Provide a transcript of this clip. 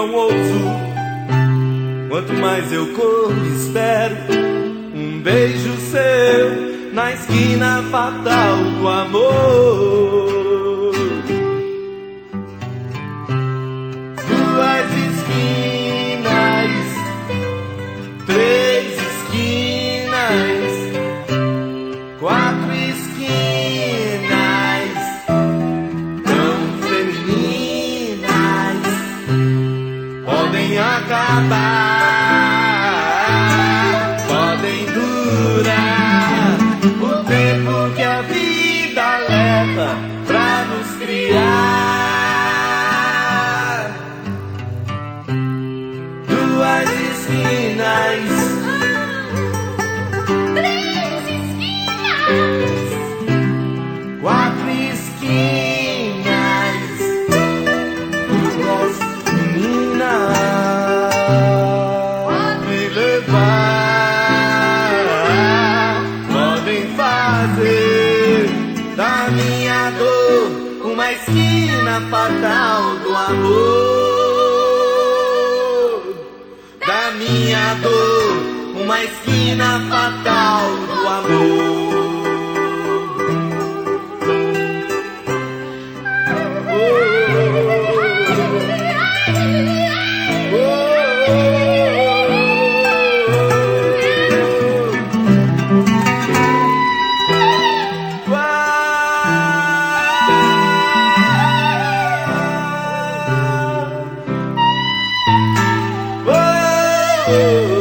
não ouso. Quanto mais eu corro, espero um beijo seu na esquina fatal do amor. Duas esquinas, três esquinas, quatro esquinas, tão femininas, podem acabar, podem durar o tempo que a vida leva pra nos criar. Duas esquinas, Três esquinas, quatro esquinas, duas meninas me levar, podem fazer da minha dor uma esquina fatal do amor. Da minha dor, uma esquina fatal do amor. Oh, oh, oh.